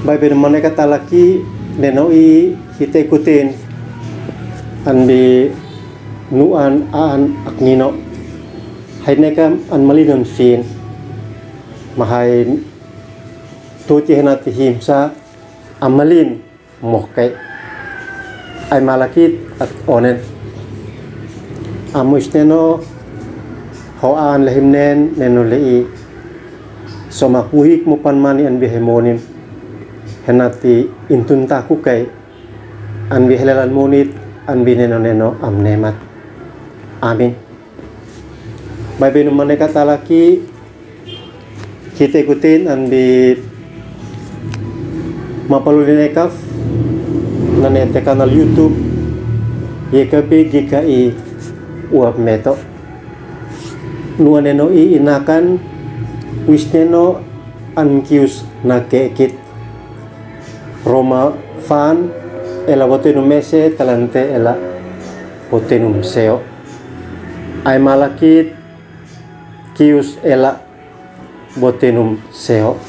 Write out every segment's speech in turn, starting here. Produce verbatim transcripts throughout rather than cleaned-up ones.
Baibel manekat alaki neno i hite kutin an bi nuan an aknino. Hai nekam an malinan fin. Mahai tuti henati himsa amalin mohkai. Ai malakit at onen. Amu isneno ho an lehimnen neno lei. Somak uhik mupan mani an bihe monim. Henati intun takukai an bihe lelan monit an bineno neno am nemat. Amin. Baibel manekat alaki hite kutin an bi mapaluli nekaf nane te kanal YouTube yeka bi gika i uap meto. Nuan neno i inakan uis neno an kius na kekit. Roma fan ela botenum mese talante ela botenum seo. Ai malakit kius ela botenum seo.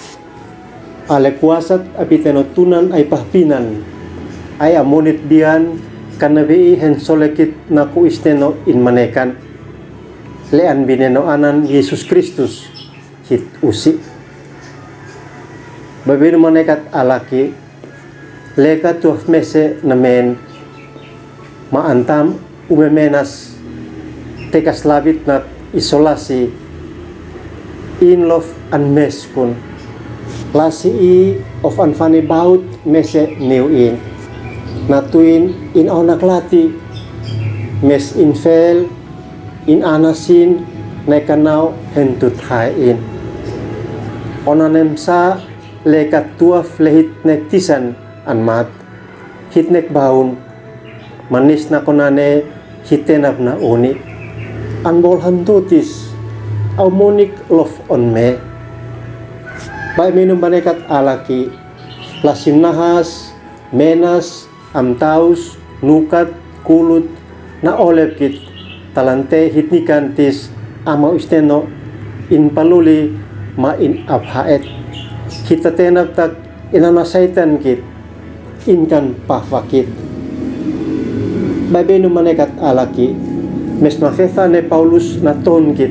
Ale kuasat apiteno tunan ai pahpinan ai amonit bian kana bi i hen solekit naku isneno in manekan. Lean bineno anan Yesus Kristus hit usi. Baibel manekat alaki leka tuaf mese namen ma antam umemenas tekas labit nat isolasi in lof an meskun. Lasi i of an fani baut mese niu in. Natuin in au naklati mes in fel in anasin nekanau hentut hai in. Onanemsa lekat tuaf lehit nek tisan an mat. Hit nek baun manis na konane hitenap na uni. An bol hantutis au monik lof on me. Bai minum banekat alaki lasim nahas menas amtaus nukat kulut na olepkit talante hit nikantis ama usteno in paluli ma in aphaet. Hita tenap tak inana saitan kit in kan pafakit. Baibenu manekat alaki mes mafefa ne Paulus na tonkit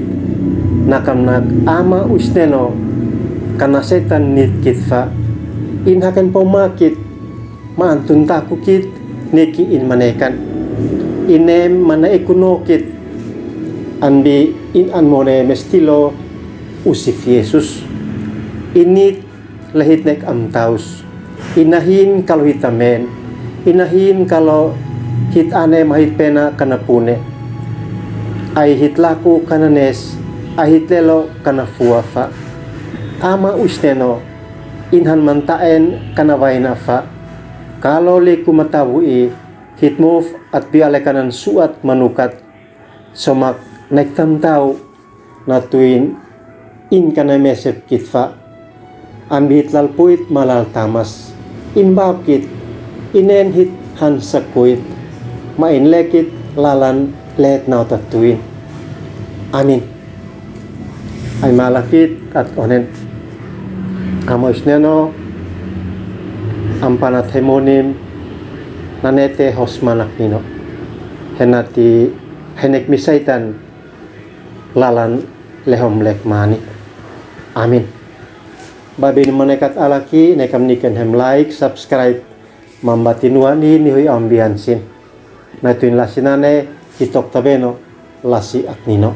nakamnak ama usteno kana saitan nitkit fa in hakan pomakit ma antun takukit niki in manekan. Inem mana ikunokit anbi in anmone mestilo usif Yesus. Init lehit nek amtaus. Inahin kalo hit amen. Inahin kalo hit ane mahit pena kana pune. Ai hit laku kana nes. Ai hit lelo kana fuafa. Ama usteno. Inhan mantaen kana vaina fa. Kalo liku matabu i hit mof at piale kanan suat manukat. Somak nek tamtau. Natuin in kana mesep kit fa. Anbi hit lalpuit malal tamas. In bab kit inen hit hansakuit. Ma in lekit lalan let nau tatuin. Amin. Ai malakit at onen. Amo isneno ampanat hemonim nanete hos manak nino. Henati henek misaitan lalan lehom lek mani. Amin. Babin manekat alaki nekam niken hem like, subscribe, mambati nuan i nihui ambiansin. Natuin lasi nane hitok tabeno lasi at nino.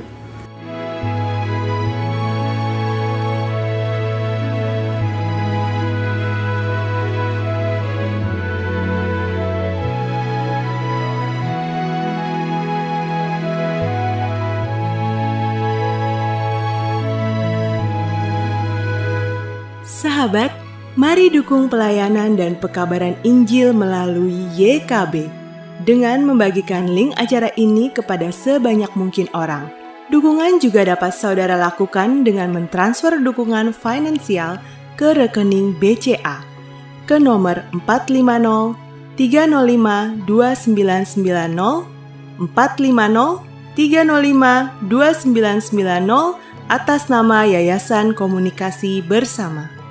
Sahabat, mari dukung pelayanan dan pekabaran Injil melalui Y K B dengan membagikan link acara ini kepada sebanyak mungkin orang. Dukungan juga dapat saudara lakukan dengan mentransfer dukungan finansial ke rekening B C A ke nomor empat lima nol tiga nol lima dua sembilan sembilan nol, empat lima nol tiga nol lima dua sembilan sembilan nol, atas nama Yayasan Komunikasi Bersama.